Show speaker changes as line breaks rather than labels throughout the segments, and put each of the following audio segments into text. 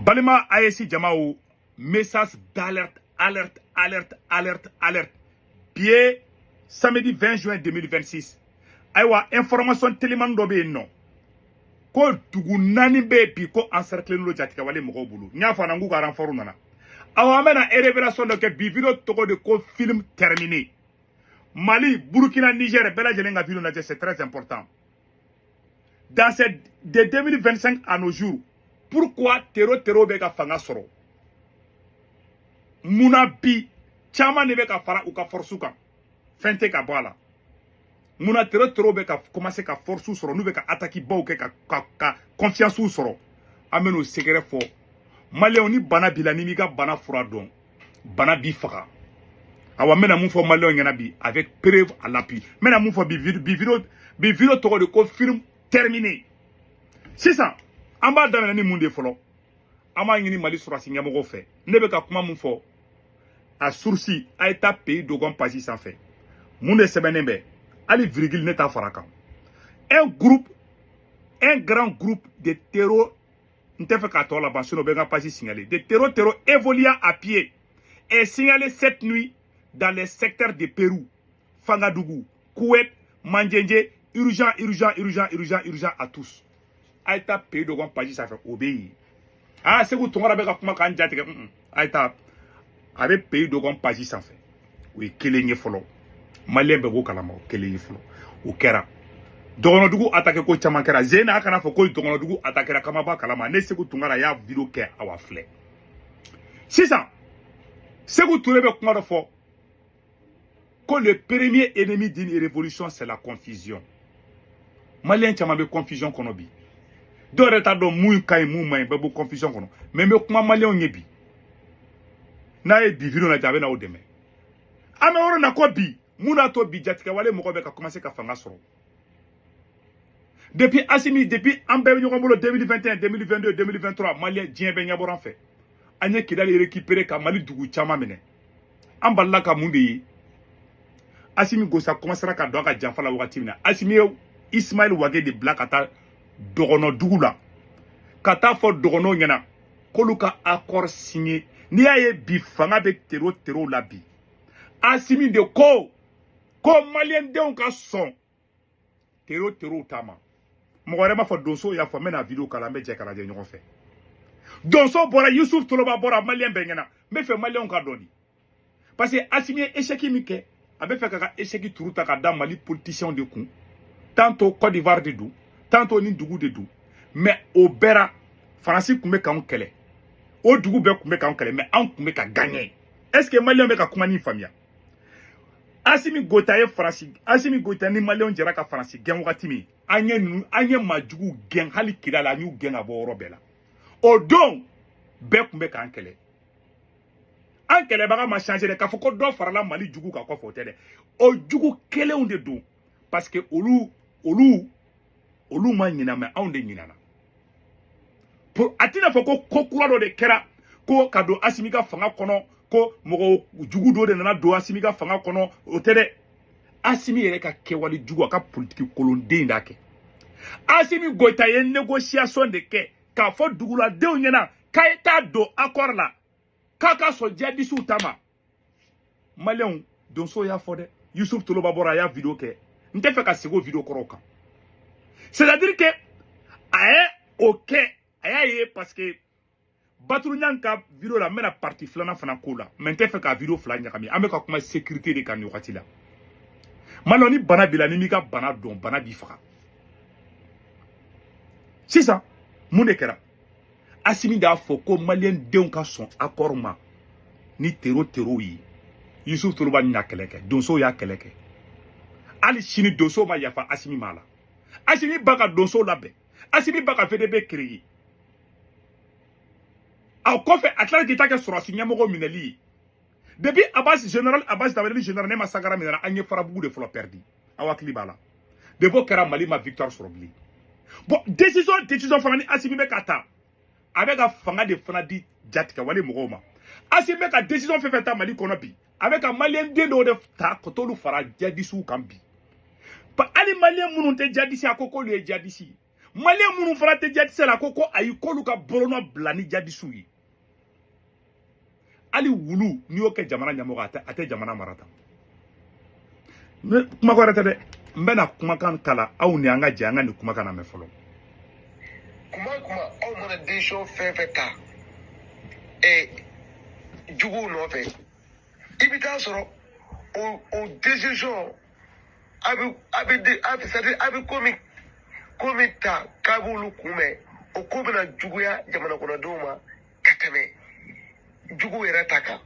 Balima AES jamaw, message d'alerte, alerte, alerte, alerte, alerte. Bi ye samedi 20 juin 2026. Ayiwa, information teliman dɔ bɛ yen nɔ ko dugu naani bɛ yen bi ko encercler don jatigɛwale mɔgɔw bolo. N y'a fɔ a na n k'u ka renfort nana. Awa, an bɛna révélation dɔ kɛ bi. Vidéo tɔgɔ de ko film terminé. Mali, Burkina, Niger, bɛɛ lajɛlen ka vidéo lajɛ, c'est très important. Dans cette de 2025 à nos jours, pourquoi terro terro bɛ ka fanga sɔrɔ? Munna bi caman de bɛ ka fara u ka force kan, fɛn tɛ ka bɔ a la? Munna terro terro bɛ ka commencer ka force sɔrɔ, n'u bɛ ka attaque baw kɛ ka confiance sɔrɔ? An bɛ n'o secret fɔ Maliyɛnw. Ni bana b'i la, n'i m'i ka bana fura dɔn, bana b'i faga. Awa, n bɛna mun fɔ Maliyɛnw ɲɛna bi avec preuve à l'appui? N bɛna mun fɔ bi? Bi vidéo tɔgɔ de ko film terminé. Sisan an b'a daminɛ ni mun de fɔlɔ? An b'a ɲini Mali sɔrɔdasi ɲɛmɔgɔw fɛ. Ne bɛ ka kuma mun fɔ, a source, a ye taa Pays Dogon page sanfɛ. Mun de sɛbɛnnen bɛ? Hali virgule ne t'a fara kan. Un groupe, un grand groupe de terreau, n tɛ fɛ k'a tɔ laban, sinon bɛ n ka page signaler, de terreau terreau évoluant à pied est signalé cette nuit dans les secteurs de Pérou, Fangadougou, Kouet, Mandjenje. Urgent, urgent, urgent, urgent, urgent à tous. A ye taa Pays Dogon page sanfɛ, o bɛ yen. Ah, Segu Tunkara bɛ ka kuma k'an jatigɛ. A ye taa, a bɛ Pays Dogon page sanfɛ. O ye kelen ye fɔlɔ, Maliyɛn bɛɛ b'o kalama. O kelen ye fɔlɔ, o kɛra dɔgɔnɔdugu attaqué ko caman kɛra zena. A kana fɔ ko dɔgɔnɔdugu attaqué kama b'a kalama. Ne Segu Tunkara y'a vidéo kɛ. Awa, filɛ sisan, Segu Ture bɛ kuma dɔ fɔ ko le premier ennemi d'une révolution, c'est la confusion. Maliyɛn caman bɛ confusion kɔnɔ bi. Dɔw yɛrɛ t'a dɔn mun ka ɲi, mun man ɲi, bɛɛ bɔ confusion kɔnɔ. Mais n bɛ kuma Maliyɛnw ye bi, n'a ye bi vidéo lajɛ, a bɛ n'aw dɛmɛ. An bɛ yɔrɔ na ko bi, mun y'a to bi jatigɛwale mɔgɔ bɛ ka commencer ka fanga sɔrɔ? Depuis Asimi, depuis an bɛɛ bɛ ɲɔgɔn bolo, 2021, 2022, 2023, Maliyɛn diɲɛ bɛɛ ɲɛbɔra an fɛ. An ye Kidali récupérer, ka Mali dugu caman minɛ. An balila ka mun de ye? Asimi Gosa commencera ka don a ka janfa la wagati min na, Asimi ye Ismaël Wage de bila ka taa dɔgɔnɔ dugu la, ka taa fɔ dɔgɔnɔw ɲɛna k'olu ka accord signé. N'i y'a ye bi fanga bɛ terro terro la bi, Asimi de ko Maliyɛndenw ka sɔn terro terro ta ma. Mɔgɔ wɛrɛ b'a fɔ, donso y'a fɔ. N bɛna vidéo k'a la, an bɛ jɛ k'a lajɛ ɲɔgɔn fɛ. Donso bɔra, Yusuf Toloba bɔra, Maliyɛn bɛɛ ɲɛna. N bɛ fɛ Maliyɛnw ka dɔn di, parce que Asimi ye échec min kɛ, a bɛ fɛ k'a ka échec turu ta ka da Mali politiciens de kun. Tantôt Côte d'Ivoire de don, tantôt ni dugu de don. Mais o bɛɛ la, Faransi tun bɛ k'anw kɛlɛ, o dugu bɛɛ tun bɛ k'anw kɛlɛ, mais anw tun bɛ ka gagner. Est ce que Maliyɛnw bɛ ka kuma nin faamuya? Asimi Goita ye Faransi, Asimi Goita ni Maliyɛnw jɛra ka Faransi gɛn wagati min, an ye ninnu, an ye maajuguw gɛn hali Kidali, an y'u gɛn ka bɔ yɔrɔ bɛɛ la. O don bɛɛ tun bɛ k'an kɛlɛ, an kɛlɛbaga ma changer dɛ. K'a fɔ ko dɔ farala Mali jugu kan kɔfɛ, o tɛ dɛ, o jugu kelenw de don, parce que olu ma ɲinɛ, mais anw de ɲinɛna. Pour a tɛna fɔ ko kura dɔ de kɛra ko ka don Asimi ka fanga kɔnɔ, ko mɔgɔ jugu dɔ de nana don Asimi ka fanga kɔnɔ, o tɛ dɛ. Asimi yɛrɛ ka kɛwale jugu, a ka politiki kolonden d'a kɛ. Asimi Goita ye négociation de kɛ k'a fɔ duguladenw ɲɛna k'a ye taa don accord la, k'a ka sɔn jihadisiw ta ma. Maliyɛnw, donso y'a fɔ dɛ. Yusuf Toloba bɔra, a y'a vidéo kɛ. N tɛ fɛ ka segin o vidéo kɔrɔw kan. C'est à dire que a ye o kɛ, a y'a ye, parce que Baturuɲan ka vidéo la, n bɛna partie filanan fana k'o la, mais n tɛ fɛ ka vidéo fila ɲagami. An bɛ ka kuma sécurité de kan nin wagati la. Maliyɛn, ni bana b'i la, n'i m'i ka bana dɔn, bana b'i faga. Sisan mun de kɛra? Asimi y'a fɔ ko Maliyɛn denw ka sɔn accord ma ni terro terro ye. Yusuf Toloba ni y'a kɛlɛ kɛ, donsow y'a kɛlɛ kɛ. Hali sini donsow ma yafa Asimi ma la. Asimi ba ka donsow labɛn, Asimi ba ka VDP créer. A kɔfɛ, a tilala k'i ta kɛ sɔrɔsi ɲɛmɔgɔ minɛli ye. Depuis Abbas, général Abbas Dabali, général ne ma Sankara minɛra, an ye Farabugu de fɔlɔ perdu. Aw hakili b'a la, depuis o kɛra, Mali ma victoire sɔrɔ bilen. Bon, décision fana ni Asimi bɛ ka ta, a bɛ ka fanga de fana di jatigɛwale mɔgɔw ma. Asimi bɛ ka décision fɛn fɛn ta Mali kɔnɔ bi, a bɛ ka Maliyɛn den dɔw de ta ka t'olu fara jihadisiw kan bi. Hali Maliyɛn minnu tɛ jihadisi, a ko k'olu ye jihadisi ye. Malien minnu fana tɛ jadisi la ko ayi k'olu ka bolonɔ bila ni jadisiw ye. Hali wulu n'i y'o kɛ jamana ɲɛmɔgɔ a tɛ jamana mara tan. Ne kuma wɛrɛ tɛ dɛ, n bɛna kumakan kala aw ni an ka jɛ an ka nin kumakan lamɛn fɔlɔ.
Kuma aw mana décision fɛn fɛn ta juguw nɔfɛ, i bɛ taa sɔrɔ o décision a bɛ c'est-à-dire a bɛ ko min ta k'a b'olu kunbɛn, o ko bɛna juguya jamana kɔnɔdenw ma ka tɛmɛ juguw yɛrɛ ta kan.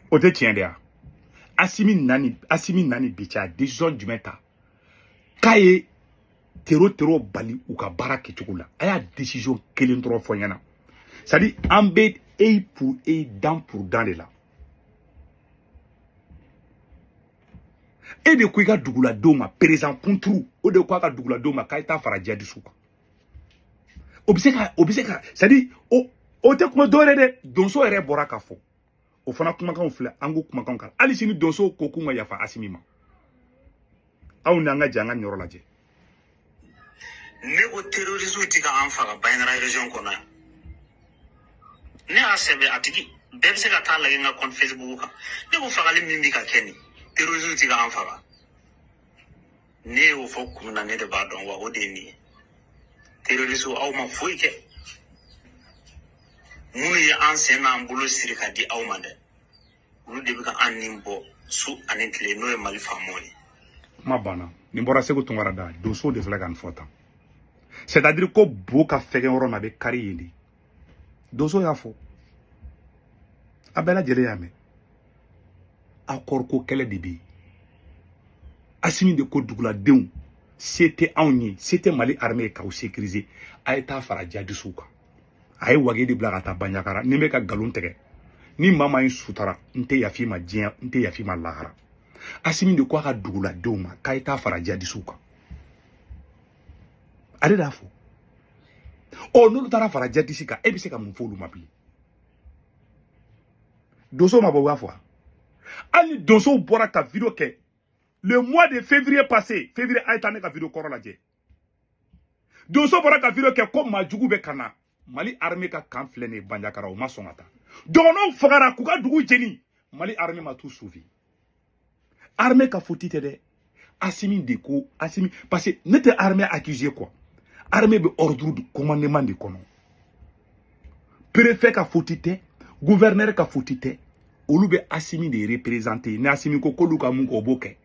O tɛ tiɲɛ de ya. Assimi nani bi cɛ a décision jumɛn ta k'a ye terro bali u ka baara kɛcogo la? A y'a décision kelen dɔrɔn fɔ n ɲɛna. C'est-à-dire an bɛ œil pour œil, dent pour dent de la. E de ko i ka duguladenw ma, président kunturu o de ko a ka duguladenw ma k'a ye taa fara jihadisiw kan. O bɛ se ka c'est-à-dire o tɛ kuma dɔwɛrɛ dɛ. Donso yɛrɛ bɔra k'a fɔ, o fana kumakanw filɛ, an k'o kumakanw kan. Hali sini donso ko k'u ma yafa Assimi ma. Aw ni an ka jɛ an ka nin yɔrɔ lajɛ.
Ne ko terroristes ti ka an faga Bandiagara région kɔnɔ yan. Ne y'a sɛbɛn a tigi bɛɛ bɛ se ka taa lajɛ n ka compte Facebook kan. Ne ko fagali min bɛ ka kɛ nin, terroristes ti ka an faga. Ne y'o fɔ kun na, ne de b'a dɔn wa o de ye nin ye. Terroristes aw ma foyi kɛ. Minnu ye an sen n'an bolo siri ka di aw ma dɛ, olu de bɛ ka an nin bɔ su ani tile, n'o ye Mali faamaw ye.
Kuma banna. Nin bɔra Segu Tunkara da, donso de filɛ ka nin fɔ tan. C'est-à-dire ko bo ka fɛgɛn yɔrɔ min a bɛ kari yen de. Donso y'a fɔ, a bɛɛ lajɛlen y'a mɛn. Accord ko kɛlɛ de bɛ yen. Assimi de ko duguladenw se tɛ anw ye, se tɛ Mali armée ye k'aw sécuriser, a ye taa fara jihadisiw kan. A ye wage de bila ka taa Bandiagara. Ni n bɛ ka nkalon tigɛ, ni maa maa in sutara, n tɛ yafa i ma diɲɛ, n tɛ yafa i ma lahara. Assimi de ko a ka duguladenw ma k'a ye taa fara jihadisiw kan. Ale de y'a fɔ. Ɔ n'olu taara fara jihadisi kan, e bɛ se ka mun fɔ olu ma bilen? Donso ma bɔ, u b'a fɔ. Hali ni donsow bɔra ka vidéo kɛ le mois de février passé, février a ye taa ne ka vidéo kɔrɔ lajɛ. Donso bɔra ka vidéo kɛ ko maajugu bɛ ka na Mali armée ka kan filɛ nin ye Bandiagara, o ma sɔn ka taa. Dɔgɔnɔw fagara k'u ka dugu jeni, Mali armée ma t'u sauver. Armée ka faute tɛ dɛ. Assimi de ko Assimi, parce que ne tɛ armée accusé quoi. Armée bɛ ordre de commandement de kɔnɔ. Préfet ka faute tɛ, gouverneur ka faute tɛ. Olu bɛ Assimi de représenter. Ni Assimi ko k'olu ka mun kɛ, o b'o kɛ.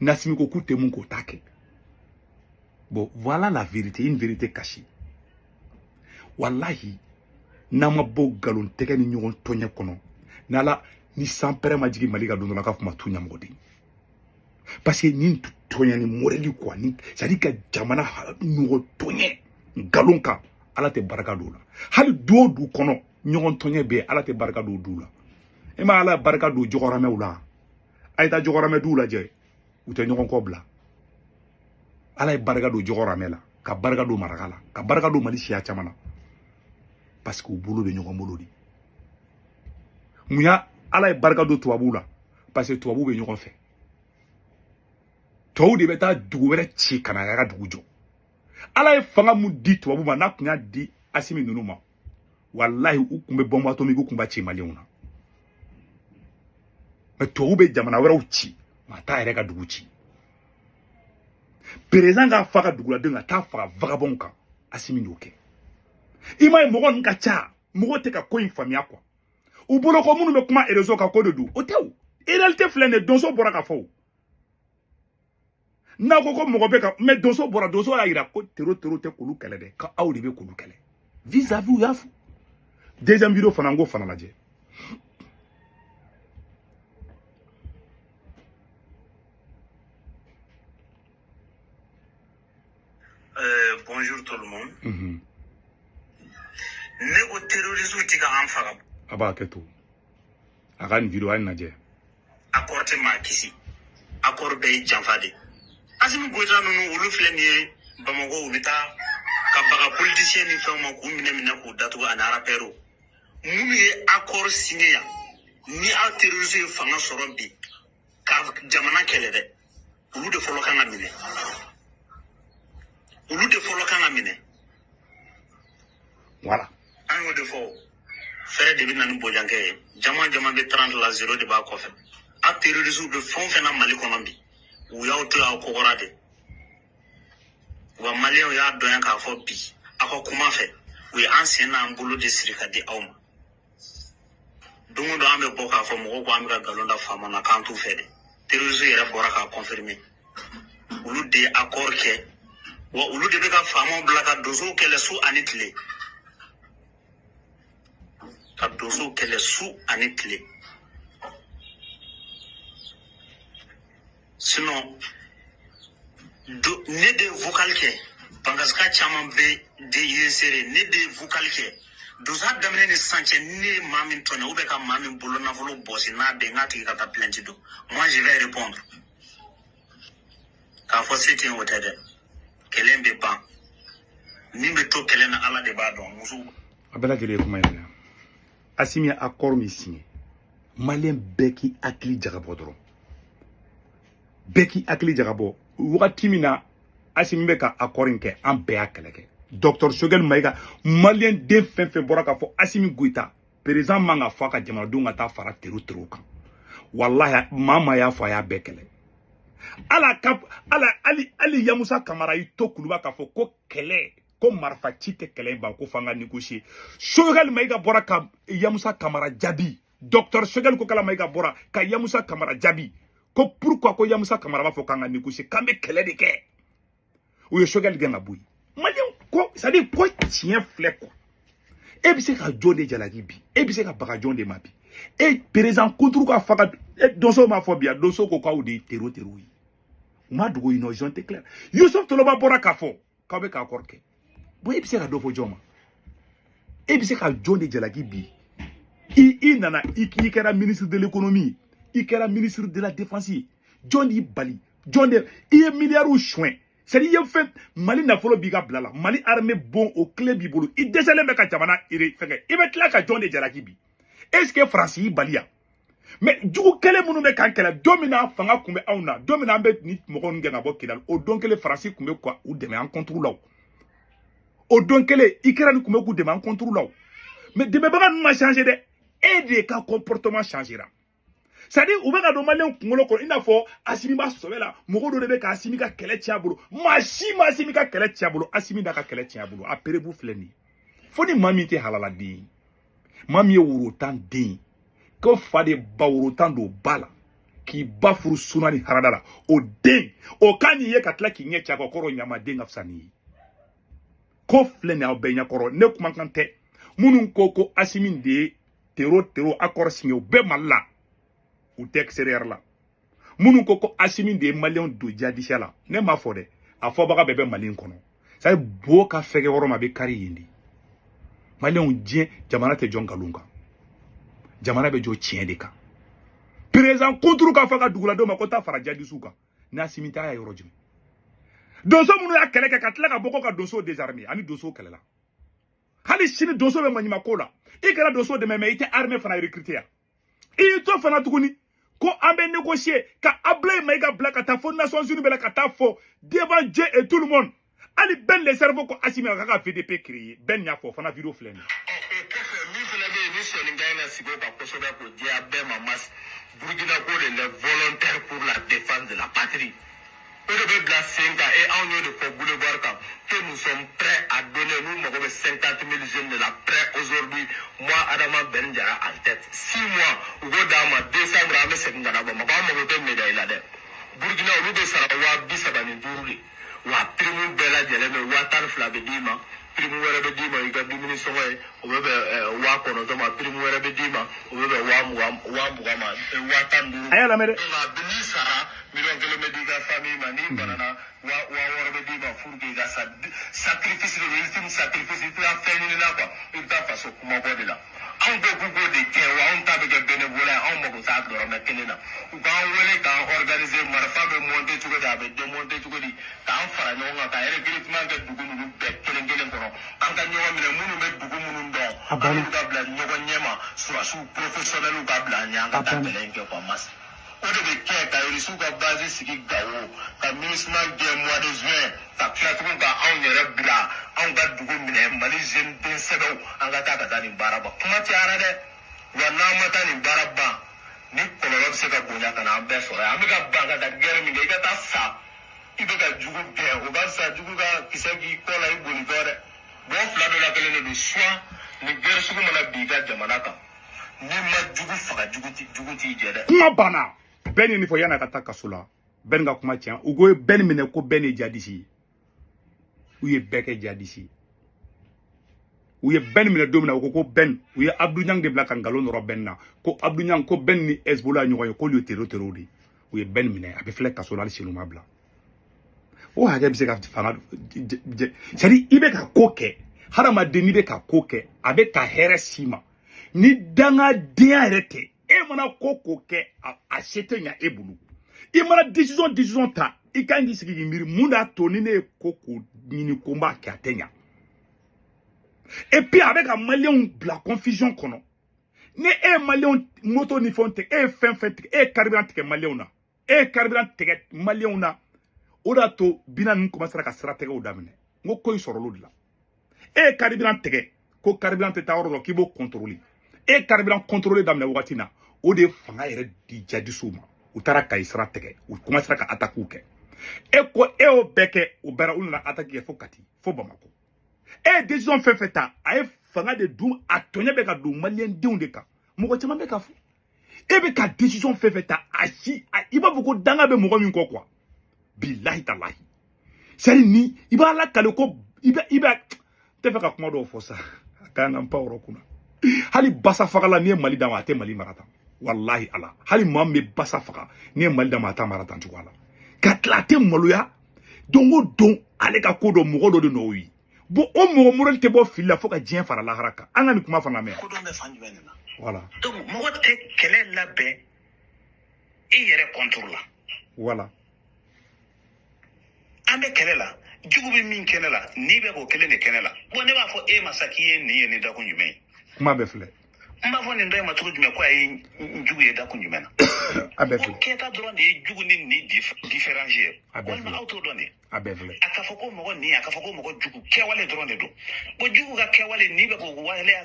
Ni Assimi ko k'u tɛ mun kɛ, o t'a kɛ. Bon, voilà la vérité, une vérité cachée. Wallahi, n'an ma bɔ nkalon tɛgɛ ni ɲɔgɔn tɔɲɛ kɔnɔ, n'Ala ni sanpɛrɛ ma jigin Mali ka don dɔ la, k'a fɔ ma tu ɲamɔgɔden. Parce que nin tɔɲɛ ni moreli quoi, ni c'est-à-dire ka jamana ɲɔgɔn tɔɲɛ nkalon kan, Ala tɛ barika don o la. Hali du o du kɔnɔ ɲɔgɔn tɔɲɛ bɛ yen, Ala tɛ barika don o du la. E ma Ala barika don jɔgɔramɛw la. A ye taa jɔgɔramɛ duw lajɛ, u tɛ ɲɔgɔn kɔ bila. Ala ye barika don jɔgɔramɛ la, ka barika don maraka la, ka barika don Mali siya caman na. Parce que u bolo bɛ ɲɔgɔn bolo de. Mun ya Ala ye barika don tubabuw la? Parce que tubabuw bɛ ɲɔgɔn fɛ. Tubabuw de bɛ taa dugu wɛrɛ ci ka na a ka dugu jɔ. Ala ye fanga mun di tubabu ma, n'a tun y'a di Assimi ninnu ma, walahi u tun bɛ bombe atomique, u tun b'a ci maliyɛnw na. Mais tubabu bɛ jamana wɛrɛw ci, maa t'a yɛrɛ ka dugu ci. Président k'a fa ka duguladenw ka taa faga vagabond kan, Assimi y'o kɛ. I m'a ye mɔgɔ ninnu ka ca, mɔgɔ tɛ ka ko in faamuya quoi. U bolo ko minnu bɛ kuma réseau kan ko de don, o tɛ o. Réalité filɛ nin ye, donso bɔra ka fɔ o. N'a ko ko mɔgɔ bɛ ka, mais donso bɔra, donso y'a yira ko terro tɛ k'olu kɛlɛ dɛ, ko aw de bɛ k'olu kɛlɛ. Vis-à-vis u y'a fɔ. Deuxième vidéo fana, n k'o fana lajɛ.
Bonjour tout le monde. Ne ko terroristes ti ka an faga.
A b'a kɛ to. A ka nin vidéo a ye lajɛ.
Accord tɛ maa kisi. Accord bɛɛ ye janfa de. Assimi Goïta ninnu olu filɛ nin ye Bamakɔ, u bɛ taa ka baga politicien ni fɛnw ma k'u minɛ k'u datugu ani rappeurs. Minnu ye accord signé yan, ni aw terroristes ye fanga sɔrɔ bi ka jamana kɛlɛ dɛ, olu de fɔlɔ kan ka minɛ. Olu de fɔlɔ kan ka minɛ.
Voilà.
An y'o de fɔ, fɛrɛ de bɛ na ni bojankɛ ye. Jama jama bɛ 30 la, 0 de b'a kɔfɛ. A terroriste bɛ fɛn o fɛn na Mali kɔnɔ bi, u y'aw to yen, aw kɔkɔra de. Wa maliyɛnw y'a dɔn yan k'a fɔ bi aw ka kuma fɛ, u ye an sen n'an bolo de siri ka di aw ma. Don o don an bɛ bɔ k'a fɔ mɔgɔw ko an bɛ ka nkalon da faama na k'an t'u fɛ dɛ. Terroriste yɛrɛ bɔra k'a confirmer, olu de ye accord kɛ, wa olu de bɛ ka faamaw bila ka donsow kɛlɛ su ani tile, ka donsow kɛlɛ su ani tile. Sinon ne de ye vocal kɛ, Bangasika caman bɛ de inséré, ne de ye vocal kɛ donsoya daminɛ ni sisan cɛ. Ne ye maa min tɔɲɔ ou bien ka maa min bolo nafolo bɔsi n'a bɛn n k'a tigi ka taa plainte don, moi je vais répondre. K'a fɔ se tɛ yen, o tɛ dɛ. Kɛlɛ bɛ ban, min bɛ to kɛlɛ na Ala de b'a dɔn. Musow
a bɛɛ lajɛlen ye kuma in na. Assimi ye accord min signé, maliyɛn bɛɛ k'i hakili jagabɔ dɔrɔn, bɛɛ k'i hakili jagabɔ. Wagati min na Assimi bɛ ka accord in kɛ, an bɛɛ y'a kɛlɛ kɛ. Docteur Choguel Maïga, maliyɛn den fɛn fɛn bɔra k'a fɔ Assimi Goïta président man ka fɔ a ka jamanadenw ka taa fara terro terro kan, walahi maa maa y'a fɔ a y'a bɛɛ kɛlɛ. Ala ka ala ali ali Yamusa Kamara y'i to kuluba k'a fɔ ko kɛlɛ, ko marifa ci tɛ kɛlɛ in ban, ko f'an ka négocier. Choguel Maïga bɔra ka Yamusa Kamara jaabi. Docteur Choguel Kokala Maïga bɔra ka Yamusa Kamara jaabi ko pourquoi ko Yamusa Kamara b'a fɔ k'an ka négocier, k'an bɛ kɛlɛ de kɛ. U ye Choguel gɛn ka bɔ yen. Maliyɛn ko c'est à dire ko tiɲɛ filɛ quoi. E bɛ se ka jɔn de jalaki bi, e bɛ se ka baga jɔn de ma bi? E président kunturu ka faga donso m'a fɔ bi yan, donso ko k'aw de ye terro terro ye. U ma dogo yen nɔ, jɔn tɛ clair. Yusuf Toloba bɔra k'a fɔ k'aw bɛ k'a kɔrɔ kɛ. Bon, e bɛ se ka dɔ fɔ jɔn ma? E bɛ se ka jɔn de jalaki bi? I nana, i kɛra ministre de l'économie, i kɛra ministre de la défense ye, jɔn de y'i bali? Jɔn de i ye miliyariw suɲɛ? C'est à dire i ye fɛn Mali nafolo b'i ka bila la, Mali armée bon o clé b'i bolo, i dɛsɛlen bɛ ka jamana fɛngɛ, i bɛ tila ka jɔn de jalaki bi? Est ce que Faransi y'i bali yan? Mais jugu kelen minnu bɛ k'an kɛlɛ, don min na fanga tun bɛ anw na, don min na an bɛ ni mɔgɔ ninnu gɛn ka bɔ Kidali, o don kelen Faransi tun bɛ ka u dɛmɛ an contre la. O don kelen Ukraine tun bɛ k'u dɛmɛ an contre la. Mais dɛmɛbaga ninnu ma changer dɛ, e de ka comportement changera. C'est à dire u bɛ ka don maliyɛn kunkolo kɔnɔ i n'a fɔ Assimi b'a sɔbɛ la, mɔgɔ dɔ de bɛ ka Assimi ka kɛlɛ tiɲɛ a bolo. Maa si ma Assimi ka kɛlɛ tiɲɛ a bolo, Assimi n'a ka kɛlɛ tiɲɛ a bolo. A perebu filɛ nin ye. Fo ni maa min tɛ halaladen ye, maa min ye worotan den ye, ko fa de ba worotan don ba la k'i ba furu suna ni harada la, o den o kan n'i ye ka tila k'i ɲɛ ci a kɔ kɔrɔ ɲamaden ka fisa n'i ye. Ko filɛ nin ye aw bɛɛ ɲɛkɔrɔ, ne kumakan tɛ. Minnu ko ko Assimi de ye terro terro accord signé, o bɛɛ Mali la, u tɛ extérieur la. Minnu ko ko Assimi de ye maliyɛnw don jihadisiya la, ne m'a fɔ dɛ, a fɔbaga bɛɛ bɛ Mali in kɔnɔ. C'est à dire bo ka fɛgɛ yɔrɔ ma, a bɛ kari yen de. Maliyɛnw, diɲɛ jamana tɛ jɔ nkalon kan, jamana bɛ jɔ tiɲɛ de kan. Président kunturu k'a fɔ ka duguladenw ma ko taa fara jihadisiw kan, ni Assimi t'a y'a yɔrɔ jumɛn? Donso minnu y'a kɛlɛ kɛ ka tila ka bɔ ko ka donso désarmer, ani donso kɛlɛla. Hali sini donso bɛ maɲumako la, i kɛra donso dɛmɛ, mais i tɛ armée fana recruter yan. I y'i to fana tuguni ko an bɛ négocier ka Ablaye Maïga bila ka taa fo Nations Unies bɛɛ la, ka taa fɔ devant Dieu et tout le monde. Hali Ben le cerveau ko Assimi a ka VDP créer, Ben y'a fɔ fana vidéo filɛ nin ye.
O kɔfɛ, min fana bɛ yen ni sɔnni ka ɲi ka sigi o kan kosɛbɛ k'o diya bɛɛ ma, mas Burkina ko de les volontaires pour la défense de la patrie, o de bɛ bila sen kan. Et anw y'o de fɔ boulevard kan que nous sommes prêts à donner. Nous mago bɛ 50 000 jeunes de la prêts aujourd'hui, moi Adama Ben Diarra en tête. 6 mois u k'o d'an ma, décembre an bɛ segin ka na Bamakɔ. An mago tɛ médaille la dɛ. Burkina olu bɛ sara 35,000 de, wa prime bɛɛ lajɛlen bɛ 12,000 bɛ d'i ma, prime wɛrɛ bɛ d'i ma i ka dumuni sɔngɔ ye, o bɛ bɛn 9,000 ma, prime wɛrɛ bɛ d'i ma, o bɛ bɛn 20,000 ma, 15,000.
A y'a lamɛn dɛ.
Donc a bɛ n'i sara, 1 million bɛ di i ka famille ma, n'i banana, 6,000 bɛ d'i ma pour que i ka sa sacrifice de don, ultime sacrifice. I tɛ taa fɛn ɲini na quoi, i bɛ taa faso kumabɔ de la. Anw ko k'u k'o de kɛ, wa anw ta bɛ kɛ bénévolat ye, anw mago t'a dɔrɔmɛ kelen na. U k'an wele k'an organiser, marifa bɛ monter cogo di, a bɛ démonter cogo di, k'an fara ɲɔgɔn kan, ka recrutement kɛ dugu ninnu bɛɛ kelen kelen kɔnɔ, an ka ɲɔgɔn minɛ, minnu bɛ dugu minnu dɔn,
A banna.
an n'olu ka bila ɲɔgɔn ɲɛ ma, surasiw professionnels ka bila an ɲɛ, an ka
A
taa
banna.
kɛlɛ in kɛ quoi. Mas o de bɛ kɛ ka irisiw ka base sigi Gawo, ka MINUSMA gɛn mois de juin, ka tila tugun ka anw yɛrɛ bila Anw ka dugu minɛ, Mali jeune den sɛbɛw, an ka taa ka taa nin baara ban. Kuma cayara dɛ, wa n'an ma taa nin baara ban, ni kɔlɔlɔ bɛ se ka bonya ka na an bɛɛ sɔrɔ yan. An bɛ ka ban ka taa guerre min kɛ, i ka taa sa, i bɛ ka jugu gɛn, o ka fisa jugu ka kisɛ k'i kɔ la i bolitɔ dɛ. Bon, fila dɔ la kelen de don. Soit ni guerre sugu mana bin i ka jamana kan, n'i ma jugu faga, jugu t'i jɛ dɛ.
Kuma banna. Bɛɛ ni nin fɔ yan'a ka taa kaso la. Bɛɛ ni ka kuma tiɲɛ. U ko bɛɛ ni minɛ ko bɛɛ ni jadisi ye. U ye bɛɛ kɛ jadisi ye. U ye bɛɛ ni minɛ don min na, u ko ko bɛn, u ye Abdou Niang de bila ka nkalon nɔrɔ bɛn na, ko Abdou Niang ko bɛn ni Hezbollah ɲɔgɔn ye, k'olu ye terro de ye. U ye bɛn minɛ, a bɛ filɛ kaso la, hali sini u ma bila. O hakɛ bɛ se ka fanga, c'est à dire i bɛ ka ko kɛ, hadamaden n'i bɛ ka ko kɛ, a bɛ ka hɛrɛ s'i ma ni dangadenya yɛrɛ tɛ. E mana ko kɛ, a se tɛ ɲa e bolo. I mana décision ta, i kan k'i sigi k'i miiri mun de y'a to ni ne ye ko ɲini ko n b'a kɛ, a tɛ ɲa. Et puis a bɛ ka maliyɛnw bila confusion kɔnɔ. Ni e ye maliyɛnw moto ni fɛnw tigɛ, e ye fɛn fɛn tigɛ, e ye carburant tigɛ maliyɛnw na, e ye carburant tigɛ maliyɛnw na, o de y'a to bina ninnu commencera ka siratigɛw daminɛ. N ko in sɔrɔla o de la. E ye carburant tigɛ ko carburant tɛ taa yɔrɔ dɔ, k'i b'o contrôler. E ye carburant contrôler daminɛ wagati na, o de ye fanga yɛrɛ di jadisiw ma. U taara Kayi sira tigɛ, u commencera ka attaque kɛ. E ko e y'o bɛɛ kɛ, o bɛɛ la u nana attaque kɛ fo Kati, fo Bamakɔ. E ye décision fɛn fɛn ta, a ye fanga de dun, a tɔɲɛ bɛ ka don maliyɛndenw de kan. Mɔgɔ caman bɛ ka fɔ e bɛ ka décision fɛn fɛn ta, a si i b'a fɔ ko danga bɛ mɔgɔ min kɔ quoi. Bilahi talahi, c'est à dire ni i b'a lakale ko i bɛ n tɛ fɛ ka kuma dɔw fɔ sa, a ka kan ka n pan o yɔrɔ kunna. Hali basa fagala, n'i ye Mali d'a ma, a tɛ Mali mara tan. Walahi ala, hali maa min bɛ basa faga, n'i ye Mali d'a ma, a t'a mara tan cogoya la. Ka tila a tɛ maloya don o don, ale ka ko dɔ mɔgɔ dɔ de nɔ ye. Bon, o mɔgɔ morali tɛ bɔ fili la fo ka diɲɛ fara lahara kan. An ka nin kuma fana mɛn.
Kodɔn bɛ fan jumɛn de la?
Voilà.
Donc mɔgɔ tɛ kɛlɛ labɛn i yɛrɛ contre la.
Voilà.
An bɛ kɛlɛ la, jugu bɛ min kɛnɛ la, n'i bɛ k'o kelen de kɛnɛ la. Bon, ne b'a fɔ e ma sa k'i ye nin ye ni dakun jumɛn ye?
Kuma bɛɛ filɛ.
N b'a fɔ nin dɔ in ma cogo jumɛn ko a ye n jugu ye dakun jumɛn na?
A bɛɛ
Ko
filɛ.
kɛta dɔrɔn de ye jugu ni nin différence ye.
A bɛɛ
Walima
filɛ.
aw t'o dɔn de?
A bɛɛ filɛ.
A ka fɔ ko mɔgɔ nin, a ka fɔ ko mɔgɔ jugu, kɛwale dɔrɔn de don. Bon, jugu ka kɛwale, n'i bɛ k'o waleya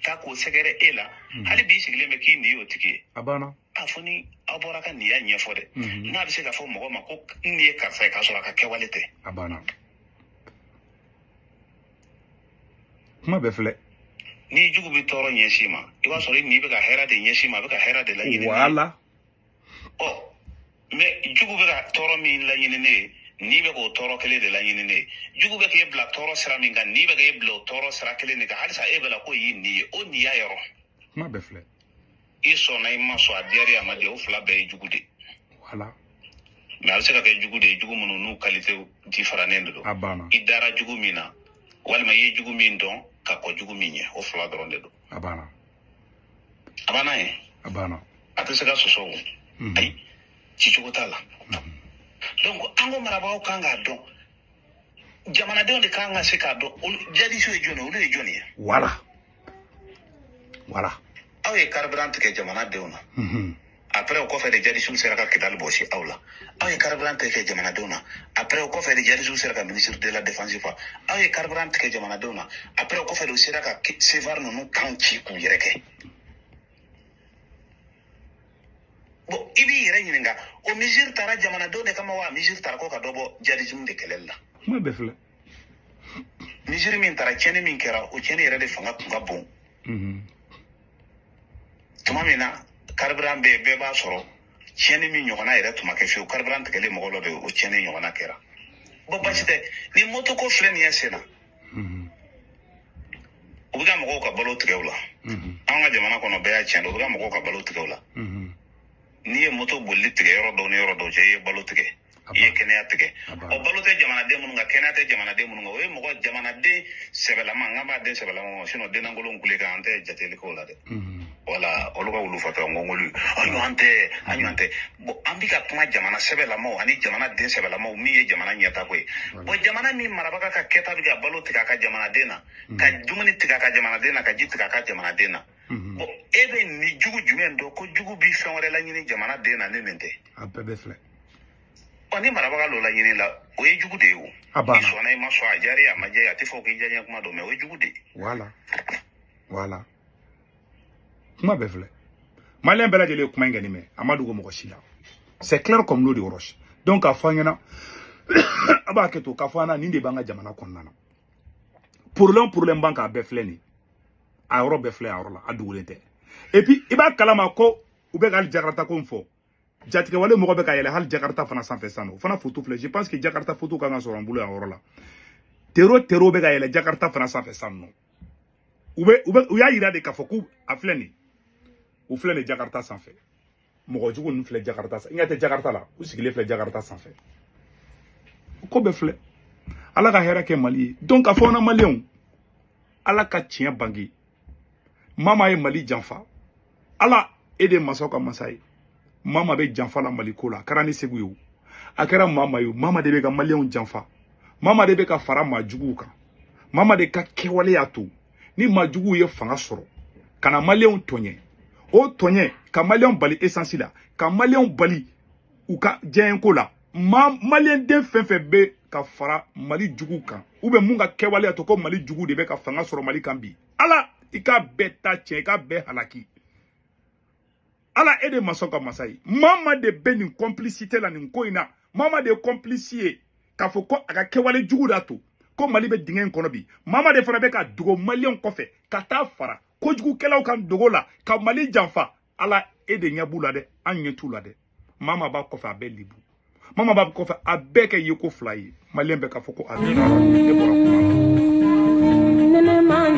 ta k'o sɛgɛrɛ e la, hali b'i sigilen bɛ k'i nin y'o tigi ye.
A banna.
A fɔ ni aw bɔra ka nin y'a ɲɛfɔ dɛ, n'a bɛ se ka fɔ mɔgɔ ma ko n nin ye karisa ye k'a sɔrɔ a ka kɛwale tɛ.
A banna, kuma bɛɛ filɛ.
Ni jugu bɛ tɔɔrɔ ɲɛsin ma, i b'a sɔrɔ i nin bɛ ka hɛrɛ de ɲɛsin ma, a bɛ ka hɛrɛ de laɲini.
Voilà.
Ɔ, mais jugu bɛ ka tɔɔrɔ min laɲini ne ye, n'i bɛ k'o tɔɔrɔ kelen de laɲini ne ye. Jugu bɛ k'e bila tɔɔrɔ sira min kan, n'i bɛ k'e bila o tɔɔrɔ sira kelen de kan, halisa e bɛ la k'o y'i nin ye, o nin y'a yɔrɔ.
Kuma bɛɛ filɛ.
I sɔnna, i ma sɔn, a diyara i, a ma diya, o fila bɛɛ ye jugu de.
Voilà.
Mais a bɛ se ka kɛ jugu de ye, jugu minnu n'u qualité différennen de don.
A banna.
I dara jugu min na, walima i ye jugu min dɔn ka kɔn jugu min ɲɛ, o fila dɔrɔn de don.
A banna.
A banna ye.
A banna.
A tɛ se ka sɔsɔ o. Ayi, cicogo t'a la. Donc an ko marabagaw kan k'a dɔn, jamanadenw de kan ka se k'a dɔn, olu jadisiw ye jɔn ye, olu ye jɔn ye?
Voilà, voilà.
Aw ye carburant tigɛ jamanadenw na. Après o kɔfɛ de, jadisiw sera ka Kidali bɔsi aw la. Aw ye carburant tigɛ jamanadenw na. Après o kɔfɛ de, jadisiw sera ka ministre de la défense fa. Aw ye carburant tigɛ jamanadenw na. Après o kɔfɛ de, u sera ka CFA ninnu kan ci k'u yɛrɛ kɛ. Bon, i b'i yɛrɛ ɲininka, o mesure taara jamanadenw de kama wa mesure taara ko ka dɔ bɔ jadisiw de kɛlɛli la?
Kuma bɛɛ filɛ.
Mesure min taara, tiɲɛni min kɛra, o tiɲɛni yɛrɛ de fanga tun ka bon. Tuma min na carburant bɛ yen, bɛɛ b'a sɔrɔ, tiɲɛni min ɲɔgɔnna yɛrɛ tun ma kɛ fiyewu. Carburant tigɛlen mɔgɔ dɔ bɛ yen, o tiɲɛni ɲɔgɔnna kɛra. Bon, basi tɛ, ni moto ko filɛ nin ye sen na, u bɛ ka mɔgɔw ka balo tigɛ u la. An ka jamana kɔnɔ, bɛɛ y'a tiɲɛ don, u bɛ ka mɔgɔw ka balo tigɛ u la. N'i ye moto bolili tigɛ yɔrɔ dɔw ni yɔrɔ dɔw cɛ, i ye balo tigɛ, i ye kɛnɛya tigɛ. Ɔ, balo tɛ jamanaden minnu kan, kɛnɛya tɛ jamanaden minnu kan, o ye mɔgɔ jamanaden sɛbɛlama, n k'an b'a den sɛbɛlama ma, sinon dennankolon kule kan, an tɛ jateli k'o la dɛ. Wala olu ka wulu fatɔ ngɔngɔli, an ɲɔgɔn tɛ, an ɲɔgɔn tɛ. Bon, an bɛ ka kuma jamana sɛbɛlamaw ani jamana den sɛbɛlamaw, min ye jamana ɲɛtaako ye. Bon, jamana min marabaga ka kɛta bɛ ka balo tigɛ a ka jamanaden na, ka dumuni tigɛ a ka jamanaden na, ka ji tigɛ a ka jamanaden na. Bon, e bɛ ni jugu jumɛn dɔn ko jugu bi fɛn wɛrɛ laɲini jamana den na ni nin tɛ?
A bɛɛ bɛ filɛ.
Ɔ ni marabaga l'o laɲini la, o ye jugu de ye o.
A banna.
I sɔnna i ma sɔn, a diyara i ye a ma diya i ye, a tɛ fɔ k'i diyaɲɛ kuma dɔn, mais o ye jugu de ye.
Voilà, voilà, kuma bɛɛ filɛ. Maliyɛn bɛɛ lajɛlen ye kuma in kɛ nin mɛn, a ma dogo mɔgɔ si la. C'est clair comme l'eau de roche. Donc k'a fɔ an ɲɛna, a b'a kɛ to k'a fɔ an ɲɛna, nin de b'an ka jamana kɔnɔna na. Problème b'an kan, a bɛɛ filɛ nin ye, a yɔrɔ bɛɛ filɛ a yɔrɔ la, a dogolen tɛ. Et puis i b'a kalama ko u bɛ ka hali Jakarta ko in fɔ, jatigɛwale mɔgɔ bɛ ka yɛlɛ hali Jakarta fana sanfɛ sisan nɔ. O fana photo filɛ. Je pense que Jakarta photo kan ka sɔrɔ an bolo yan yɔrɔ la. Terro bɛ ka yɛlɛ Jakarta fana sanfɛ sisan nɔ. U bɛ u y'a yira de k'a fɔ k'u a filɛ nin, u filɛ nin Jakarta sanfɛ. Mɔgɔ jugu ninnu filɛ Jakarta, i ɲɛ tɛ Jakarta la, u sigilen filɛ Jakarta sanfɛ. Ko bɛɛ filɛ. Ala ka hɛrɛ kɛ Mali ye. Donc k'a fɔ an na maliyɛnw, Ala ka tiɲɛ bange. Mama ye Mali janfa. Ala e de ye masaw ka masa ye. Mama bɛ janfa la Mali ko la. A kɛra ni Segu ye o, a kɛra maa ye o, mama de bɛ ka maliyɛnw janfa. Mama de bɛ ka fara maa juguw kan. Mama de ka kɛwale y'a to ni maa juguw ye fanga sɔrɔ ka na maliyɛnw tɔɲɛ, o tɔɲɛ ka maliyɛnw bali essence la, ka maliyɛnw bali u ka diɲɛko la. Ma maliyɛn den fɛn fɛn bɛ ka fara Mali juguw kan, ou bien mun ka kɛwale y'a to ko Mali juguw de bɛ ka fanga sɔrɔ Mali kan bi, Ala i k'a bɛɛ ta tiɲɛ, i k'a bɛɛ halaki. Ala e de masaw ka masa ye. Mama de bɛ nin complicité la nin ko in na. Mama de ye complice ye k'a fɔ ko a ka kɛwale jugu de y'a to ko Mali bɛ dingɛ in kɔnɔ bi. Mama de fana bɛ ka dogo maliyɛnw kɔfɛ ka taa fara kojugukɛlaw kan dogo la ka Mali janfa. Ala e de ɲɛ b'u la dɛ, an ɲɛ t'u la dɛ. Mama b'a kɔfɛ, a bɛɛ libu. Mama b'a kɔfɛ, a bɛɛ kɛ yeko fila ye. Maliyɛn bɛɛ k'a fɔ ko amina. Ne bɔra kuma la.